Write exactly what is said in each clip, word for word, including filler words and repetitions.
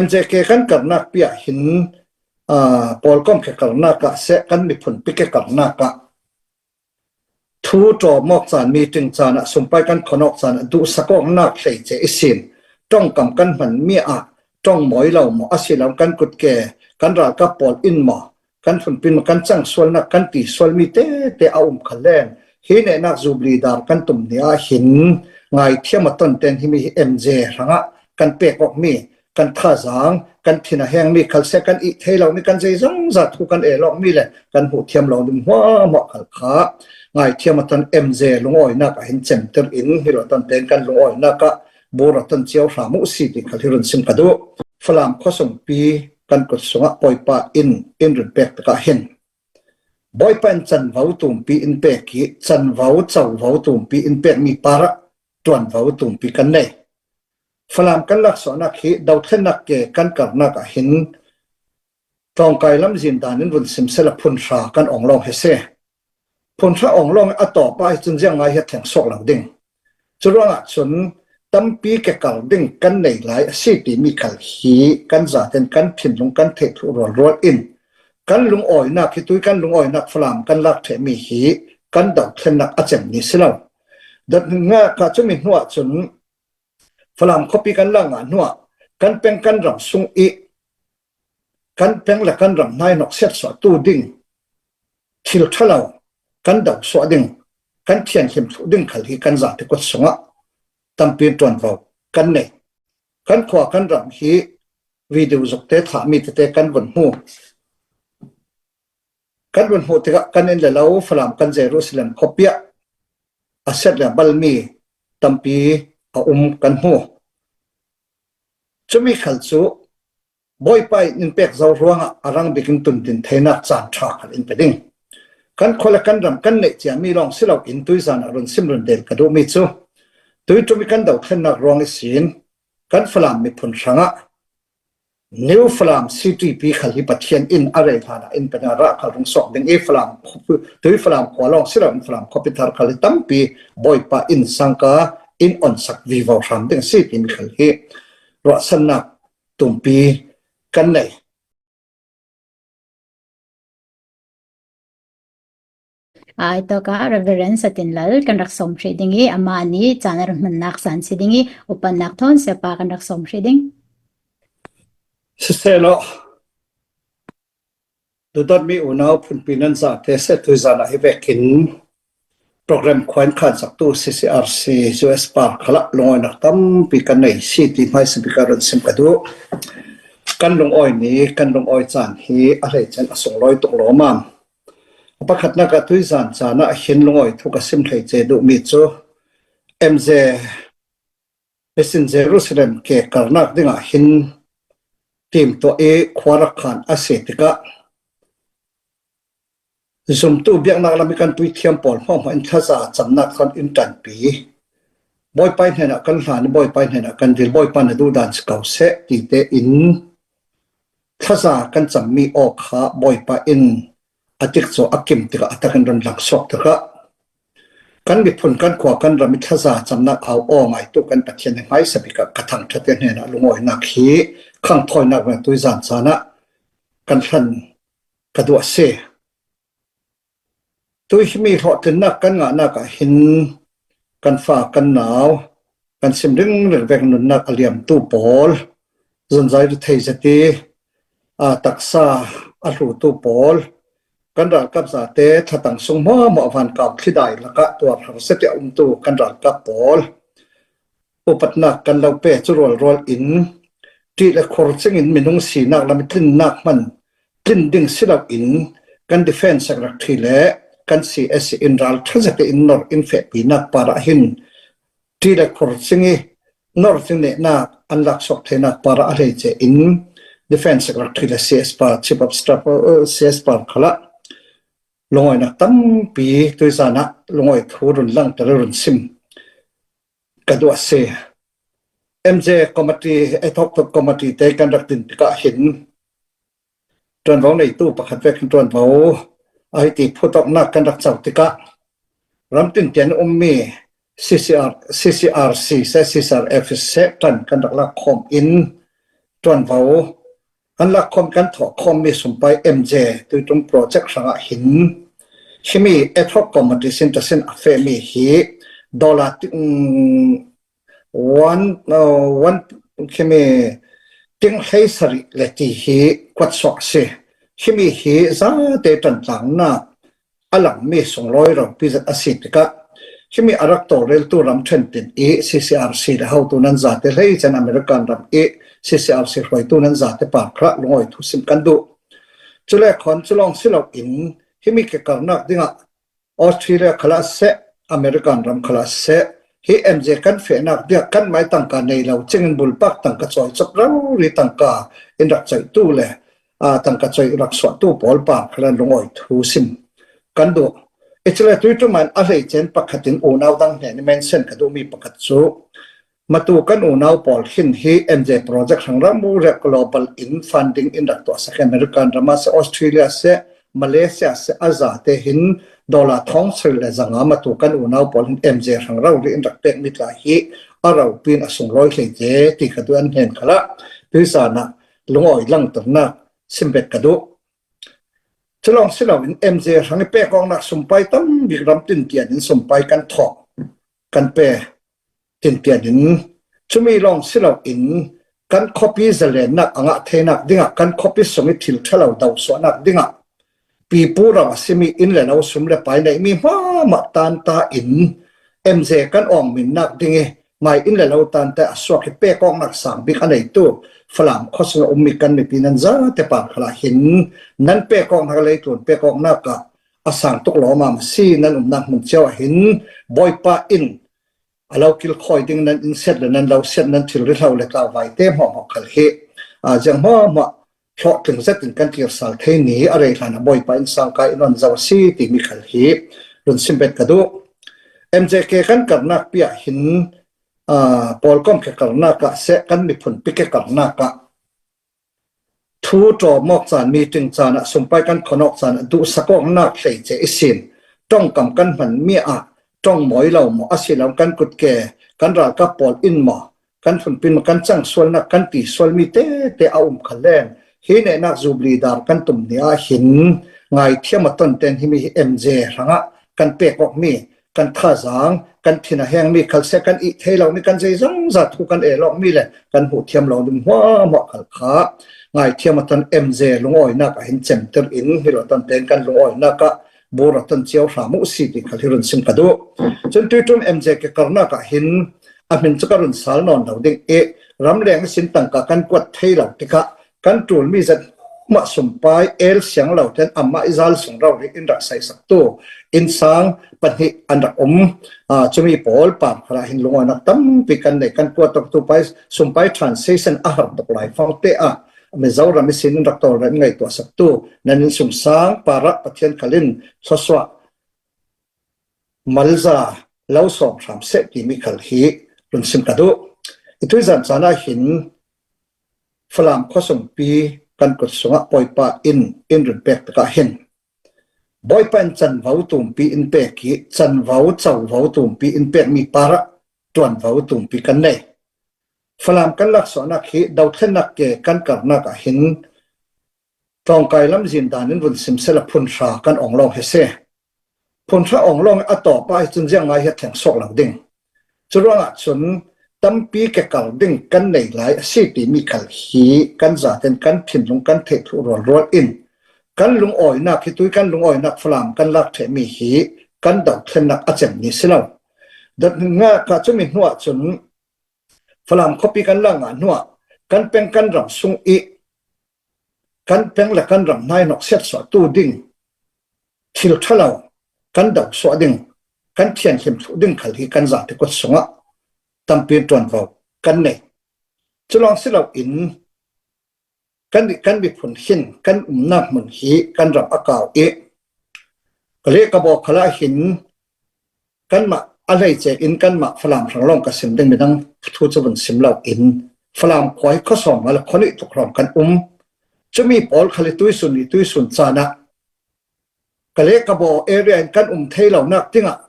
M J K kan karnak pi ah hin, aa, pawlkom ke karnak ah seh, kan miphun pi ke karnak ah thu tawm awk caan, meeting caan ah, sumpai kan khon awk caan ah, duhsak awknak hleice i sin, ṭongkam kan hman mi ah ṭong mawi lo maw, a si lo kan kutke, kan ralkap pawl in maw, kan phunpin maw, kan cang sualnak, kan ti sual mi tete a um kha len, hi nehnak Jubilee dar kan tum ni ah hin ngaithiam a tonten himi hi M J hrangah kan pek awk mi, kan thazaang, kan thin a heng mi khal seh, kan ih thei lo mi, kan zeizongza thu kan el awk mi le kan hmuh thiam lo ding hmuahhmuah khal kha ngaithiam a ton M J lungawinak ah hin cemtir in, hi lo tonten kan lungawinak ah bur a ton cio hram uh si ti khal hi run sim ka duh. Falam khuasungpi kan kut sungah Bawipa in in run pek tikah hin Bawipa in canvo tumpi in pek hi, canvo, covo tumpi in pek mi parah ṭuanvo tumpi kan nei. Falam kan laksuahnak hi dothlennak ke kan karnak ah hin tlawngkai lamzin dan in vun sim sela phunhra kan awng lawng hi si. Phunhra awng lawng a tawp ah hi cun ziang ngai hi a thleng suak lo ding. Curuangah cun tampi ke kar ding kan nei lai a si timi khal hi kan zaten kan thinlung kan theih thluh rualrual in kan lungawinak hi, tui kan lungawinak Falam kan lak ṭhehmi hi kan dothlennak a cem ni si lo. Dot nga kha cumi hnuah cun Falam khuapi kan lak ngah hnuah kan peng kan ram sung i kan peng le kan ram hnai hnok siatsuahtu ding thil ṭha lo kan do suah ding, kan thianhlim thluh ding khal hi kan zate kut sungah tampi ṭuanvo kan nei. Kan khua kan ram hi video zukte thahmi tete kan vun hmu. Kan vun hmuh tikah kan inn le lo Falam kan Jerusalem khuapi ah a siat le a balmi tampi a um kan hmu. Cumi khal cu Bawipa in in pek zo ruangah a rang bikin tundin theinak caan ṭha khal in pe ding. Kan khua le kan ram kan neih ciami lawng si loin tuizan ah run sim run del ka duhmi cu tui ṭum i kan dothlennak ruang ihsin kan Falam miphun hrangah New Falam C T P khal hi Pathian in a rei hlanah in pe ding, a rah khal rung suak ding i Falam, tui Falam khua lawng si loin Falam khuapi thar khal hi tampi Bawipa in sangka in onsak vivo hram ding a si timi khal hi ruahsannak tumpi kan nei. Aa, hi tawka Reverend Satin Lal kan rak sawm hrih ding i, amah nih caan a rak hmannak san si ding i, upatnak thawn siapa kan rak sawm hrih ding. Siseh law, duhdawtmi unau phunpi nan zate seh, tuizan ah hi vekin program khua in khansaktu C C R C U S par khalah lungawinak tampi kan nei si ti hmaisa bik ah run sim ka duh. Kan lungawi ni, kan lungawi caan hi a hleice in a sunglawi tuk lawmmam. A pakhatnak ah tuizan caan ah hin lungawi thu ka sim hleice duhmi cu M J Mission Jerusalem ke karnak dingah hin timtuah i khua rak khan a si tikah zumtu biaknak lam i kan puithiam pawl hmuahhmuah in thlaza camnak thawn in ṭanpi, Bawipa hnenah kan hlan i Bawipa hnenah kan dil, Bawipa na duhdan si ko seh tite in thlaza kan cammi aw kha Bawipa in a tikcu a kim tikah a takin run langsuak tikah kan miphun, kan khua, kan ram i thlaza camnak au aw ngaitu kan Pathian hi hmaisa bik ah ka thangṭhate hnenah lungawinak hi khangthawinak veng tuizan caan ah kan hlan ka duh a si. Tui himi hlawhtlinnak kan ngahnak ah hin kan fa, kan nau, kan sim ringring vek nunnak a liamtu pawl, zunzai rethei zati, aa, taksa a hlutu pawl, kan ralkap zate thatang sung hmuahhmuah vankau thlidai lakah tuar har zati a umtu kan ralkap pawl, upatnak kan lo pe cu rualrual in ṭih le khur cingin minung sinak lam i tlinnak hman tlin ding si loin kan Defence Secretary le kan C S C in ralṭha zate in nor in fehpinak parah hin ṭih le khur cing i nor cing nehnak an laksuak theinak parah a hleice in Defence Secretary le C S par, Chief of Staff, uh, C S par khalah lungawinak tampi tuizan ah lungawi thu run langter i run sim ka duh a si. M J committee, ad hoc committee te kan rak din tikah hin ṭuanvo neitu pakhat vekin ṭuanvo a hiti phutawknak kan rak co tikah ramtin tian ummi C C R, C C R C seh, C C R F seh ṭan kan rak lak khawm in ṭuanvo an lak khawm kan thawh khawmmi sumpai M J tuiṭum project hrangah hin himi ad hoc committee sin ta sin a fehmi hi dollar ting one, uh, one, himi ting hleisarih le ti hi kuatsuak a si. Himi hi zate ṭantlangna a langmi sunglawi ropi zet a si tikah himi a rak tawlreltu ram ṭhen tin i C C R C le hotu nan zate hleice in American ram i C C R C hruaitu nan zate par khalah lungawi thu sim kan duh. Cule khawn cu lawng si loin himi kekarnak dingah Australia khalah seh, American ram khalah seh, hi M J kan fehnak dingah kanmah i tangka nei lo cingin bulpak tangka cawi cawp rori tangka in rak coihtu le aa, tangka cawi rak suahtu pawl par khalah lungawi thu sim kan duh. I cule tuiṭum ah a hleice in pakhat in unau dang hnen i mention ka duhmi pakhat cu matu kan unau pawl hin hi M J project hrang rori ah global in funding in rak tuahsak hi American ram ah seh, Australia seh, Malaysia seh a zate hin dollar thawng sarih le zanga matu kan unau pawl hin M J hrang rori in rak pekmi tla hi a ropi in a sunglawi hlei ve ti ka duh an hnen khalah tuizan ah lungawi langternak sim bet ka duh. Cu lawng si loin M J hrang i pek awknak sumpai tam bik ram tintian in sumpai kan thawh kan pe tintian in cumi lawng si loin kan khuapi zalennak a ngah theinak dingah kan khuapi sung i thil ṭha lo dosuahnak dingah pipu rau a simi inn le lo sum le pai neihmi hmuahmah tanta in M J kan awngminnak ding i mai inn le lo tante a suak i pek awknak sang bik a neitu Falam khuasung a ummi kan mipi nan zate par khalah hin nan pek awknak leitlun pek awknak ah a sang tuk lawmam a si. Nan umnak hmun cio ah hin Bawipa in a lo kilkhawi ding nan inn set le nan lo set nan thilri hlo le tlauvaite hmuahhmuah khal hi, aa, ziang hmuahhmuah hlawhtling zetin kan kir sal thei ni a rei hlan a Bawipa in sangka in on zo a si timi khal hi run sim bet ka duh. M J ke kan karnak pi ah hin, aa, pawlkom ke karnak ah seh, kan miphun pi ke karnak ah thu ṭawm awk caan, meeting caan ah sumpai kan khon awk caan ah duhsak awknak hleice i sin. Ṭongkam kan hmanmi ah ṭong mawi lo maw, a si lo kan kutke, kan ralkap pawl in maw, kan funpin maw, kan cang sualnak, kan ti sualmi tete a um kha len hi nehnak Jubilee dar kan tum ni ah hin ngaithiam a tonten himi hi M J hrangah kan pek awkmi kan thazaang, kan thin a hengmi khal seh, kan ih thei lomi, kan zeizongza thu kan el awkmi le kan hmuh thiam lo ding hmuahhmuah khal kha ngaithiam a ton M J lungawinak ah hin cemtir in hi lo tonten kan lungawinak ah bur a ton cio hram uh si ti khal hi run sim ka duh. Cun tuiṭum M J ke karnak ah hin a hmin cu ka run sal nawn lo ding i ramleng ihsin tangka kan kuat thei lo tikah kan ṭulmi zat mah sumpai el siang lo ten amah i zal sung rori in rak saisaktu innsang pahnih an rak um. Aa, cumi pawl par khalah hin lungawinak tampi kan nei, kan kuat awktu pai, sumpai translation a har tuk lai fangte ah Mizoram ihsin in rak tawlrel in ngaihtuahsaktu nan innsungsang parah Pathian khal in thluasuah malza lo sawm hram seh timi khal hi run sim ka duh. I tuizan caan ah hin Falam khuasungpi kan kut sungah Bawipa in in run pek tikah hin Bawipa in canvo tumpi in pek i canvo covo tumpi in pekmi parah ṭuanvo tumpi kan nei. Falam kan laksuahnak hi dothlennak ke kan karnak ah hin tlawngkai lamzin dan in vun sim sehla phunhra kan ong lawng hi si. Phunhra ong lawng a tawp ah hi cun ziangai hi a thleng suak lo ding. Curuangah cun tampi kekar ding kan nei lai a si timi khal hi kan zaten kan thinlung kan theih thluh rualrual in kan lungawinak hi tui kan lungawinak Falam kan lak ṭhehmi hi kan dothlennak a cem ni si lo. Dot nga ka cumi hnuah cun Falam khuapi kan lak ngah hnuah kan peng kan ram sung i kan peng le kan ram hnaihnok siatsuahtu ding thil ṭha lo kan dosuah ding, kan thianhlim thluh ding khal hi kan zate kut sungah tampi ṭuanvo kan nei. Cu lawng si loin kan, kan miphun hin kan umnak hmun hi kan ram a kau i ka leh ka baw khalah hin kanmah a hleice in kanmah Falam hrang lawng ka sim ding midang thu cu vun sim lo in Falam khua hi khuasawm le khuanih tuk hrawng kan um. Cumi pawl khal i tuisun i tuisun caan ah ka leh ka baw area in kan um thei lonak dingah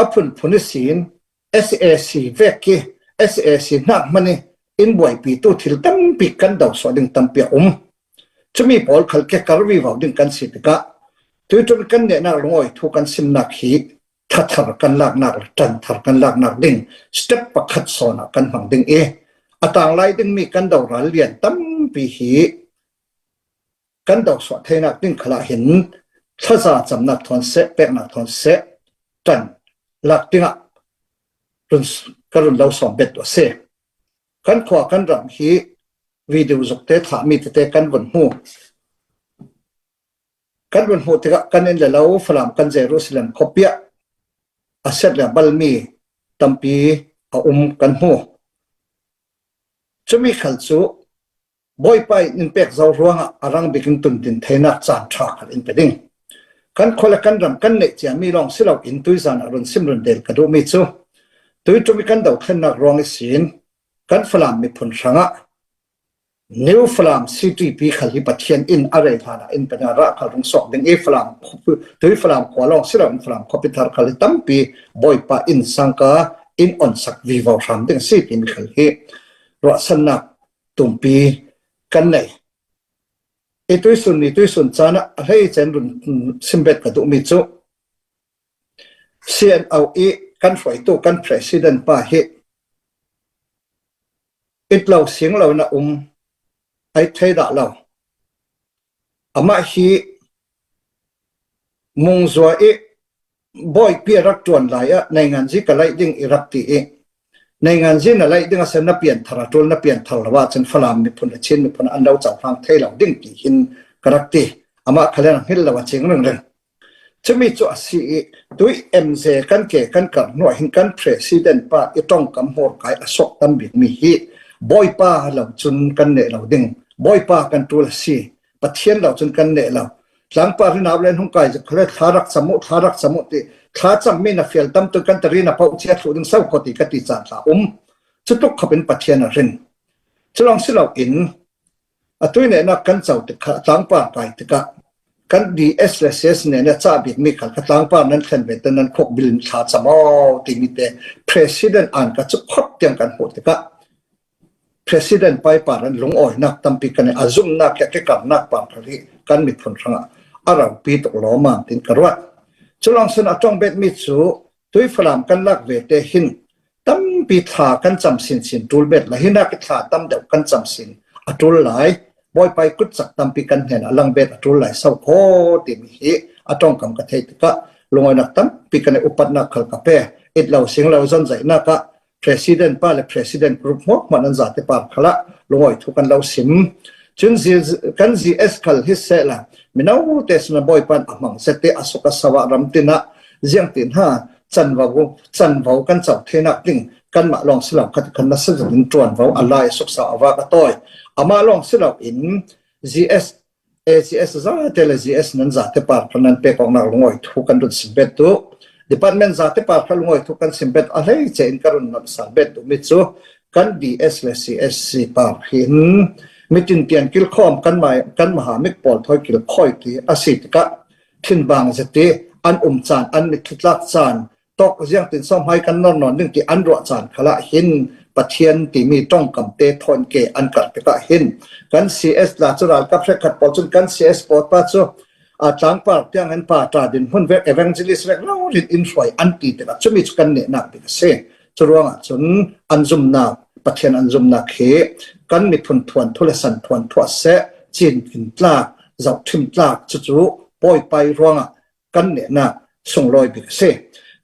a phunphun ihsin S A C vek i S A C hnak hman i in buaipitu thil tampi kan dosuah ding tampi a um. Cumi pawl khal kekar vivo ding kan si tikah, tui ṭum kan nehnak lungawi thu kan simnak hi ṭhathar kan laknak le ṭanthar kan laknak ding step pakhat sawnah kan hmang ding i, a tanglai dingmi kan doral lian tampi hi kan dosuah theinak ding khalah hin thlaza camnak thawn seh, peknak thawn seh, ṭan lak dingah run, ka run lo sawm bet uh a si. Kan khua kan ram hi video zukte thahmi tete kan vun hmu. Kan vun hmuh tikah kan inn le lo Falam kan Jerusalem khuapi ah a siat le a balmi tampi a um kan hmu. Cumi khal cu Bawipa in in pek zo ruangah a rang bikin tundin theinak caan ṭha khal in pe ding. Kan khua le kan ram kan neih ciami lawng si loin tuizan ah run sim run del ka duhmi cu tui ṭum i kan dothlennak ruang ihsin kan Falam miphun hrangah New Falam C T P khal hi Pathian in a rei hlanah in pe ding a rah khal rung suak ding i Falam khuapi, tui Falam khua lawng si loin Falam khuapi thar khal hi tampi Bawipa in sangka in onsak vivo hram ding a si timi khal hi ruahsannak tumpi kan nei. I tuisun ni tuisun caan ah a hleice in run simbet ka duhmi cu C N O i kan hruaitu kan president pa hi it lo sing lo in a um, a it thei dah lo. Amah hi mungzua i Bawipi a rak ṭuan lai ah nainganzi ka laih ding i rak ti i, nainganzi na laih ding a si na pianthar a ṭul, na pianthar lo ahcun Falam miphun le Chin miphun an lo cohlang thei lo ding ti hin ka rak ti. Amah khal in a hngilh lo a cing ringring. Cumi cu a si i, tui M Z kan ke kan karh hnuah hin kan president pa i ṭongkam hmurkai a suak tam bikmi hi Bawipa lo cun kan neh lo ding, Bawipa kan ṭul a si, Pathian lo cun kan neh lo. Tlangpar hi nau le hung kai zet khal le thla rak cam uh, thla rak cam uh ti, thla cammi na fial tam tu kan tari na poh cia thluh ding so ko ti ka ti caan hla um. Cutluk khop in Pathian a rin. Culawng si loin, a tuinehnak kan co tikah, tlangpar kai tikah, kan D S le C S nen a cah bikmi khal ka tlangpar nan thlen ve te nan khuk bil in thla cam aw timi te president an ka cu khop tiang kan hmuh tikah, president paipar an lungawinak tampi kan i a zumnak le kekarnak par khal hi kan miphun hrangah a ropi tuk lawmam tin ka ruat. Culawng sin a ṭong betmi cu tui Falam kan lak ve te hin tampi thla kan cam sinsin ṭul bet lai, hinak i thla tam deuh kan cam sin a ṭul lai, Bawipa i kutcak tampi kan hnen a lang bet a ṭul lai so kho timi hi a ṭongkam ka theih tikah lungawinak tampi kan i upatnak khal ka pe. It lo sing lo zonzaihnak ah president pa le president group hmuahhmuah nan zate par khalah lungawi thu kan lo sim. Cun Z-, kan Z S khal hi sehla mino te suna Bawipa in a hmang zet te a suk a sau ah ram tinah ziang tin ha canvo, canvo kan co theinak ding kanmah lawng si lo khat khan nasa zet in ṭuanvo a lai a suk sau a vak a tawi. Amah lawng si lo in Z S, A C S zate le Z S nan zate par kha nan pek awknak lungawi thu kan run sim bet tu. Department zate par kha lungawi thu kan sim bet a hleice in ka run nolh sal bet tu mi cu kan D S le C S C par hin mitin tian kilkhawm kan mai, kan maha mik pawl thawi kilkhawi ti a si tikah thinbang zet ti an um caan, an mitthli tlak caan, tawk ziangtin sawmhmai kan nor nawn ding ti an ruah caan khalah hin Pathian timi ṭongkam te thawn ke an karh tikah hin kan C S la cu ralkap hrekkhat pawl cun kan C S pawl pa cu, a, tlangpar tiang an pa ṭa din hmun vek evangelist vek lo rin in hruai an ti tikah cumi cu kan nehnak bik a si. Cu ruangah cun an zumnak, Pathian an zumnak hi kan miphun thuanthu le san thuanthu a seh, cin in tlak, zohṭhim tlak cucu Bawipa i ruangah kan nehnak sunglawi bik a si.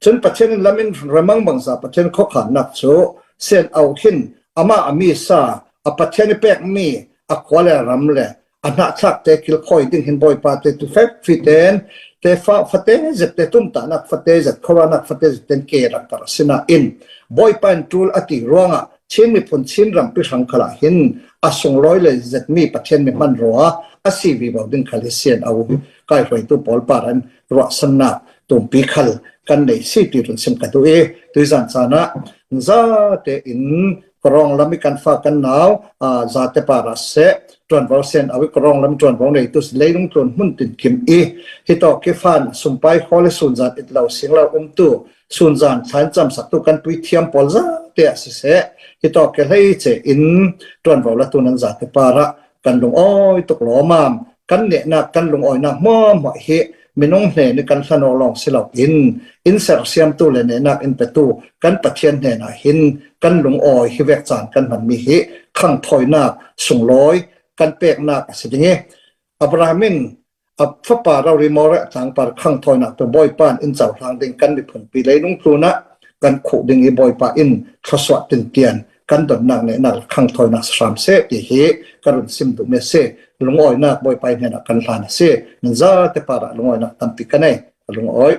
Cun Pathian in lam in remang bangza Pathian khuakhannak cu Sian Au hin amah a mi sa, a Pathian i pekmi a khua le a ram le a hnahthlak te kilkhawi ding hin Bawipa te tu fek fiten te fa, fate zet te tumtahnak fate zet, khuaruahnak fate zet ten ke rak kar a si nain Bawipa in ṭul a ti ruangah Chin miphun Chin rampi hrang khalah hin a sunglawi le zetmi Pathian mi hmanrua a si vivo ding khal hi Sian Au kai hruaitu pawl par an ruahsannak tumpi khal kan nei si ti run sim ka duh i, tuizan caan ah zate in Kawlram i kan fa kan nau, aa, zate par ah seh, ṭuanvo Sian Au i Kawlram ṭuanvo neitu si leilung tlun hmun tinkim i, hitawk i fan sumpai hawl i sunzan it lo sing lo umtu, sunzan thlan camsaktu kan puithiam pawl zate ah siseh, Hi tawh ke hleice in tuanvo la tunan zate parah kan lungawi tuk lawmam, kan nehnak kan lungawinak hmuahhmuah hi minung hnen i kan hlan aw lawng si lo in, in sersiamtu le nehnak in petu kan Pathian hnenah hin kan lungawi hi vek caan kan hmanmi hi khangthawinak sunglawi kan peknak a si ding i, Abraham in a fapa rori Moriah tlang par khangthawinak pe Bawipa in in cohlang ding kan miphunpi leilung tlunah kan khuh ding i Bawipa in thluasuah tintian kan donnak nehnak le khangthawinak si hram seh ti hi ka run sim duhmi a si. Lungawinak Bawipa i hnenah kan hlan a si. Nan zate parah lungawinak tampi ka nei. Ka lungawi.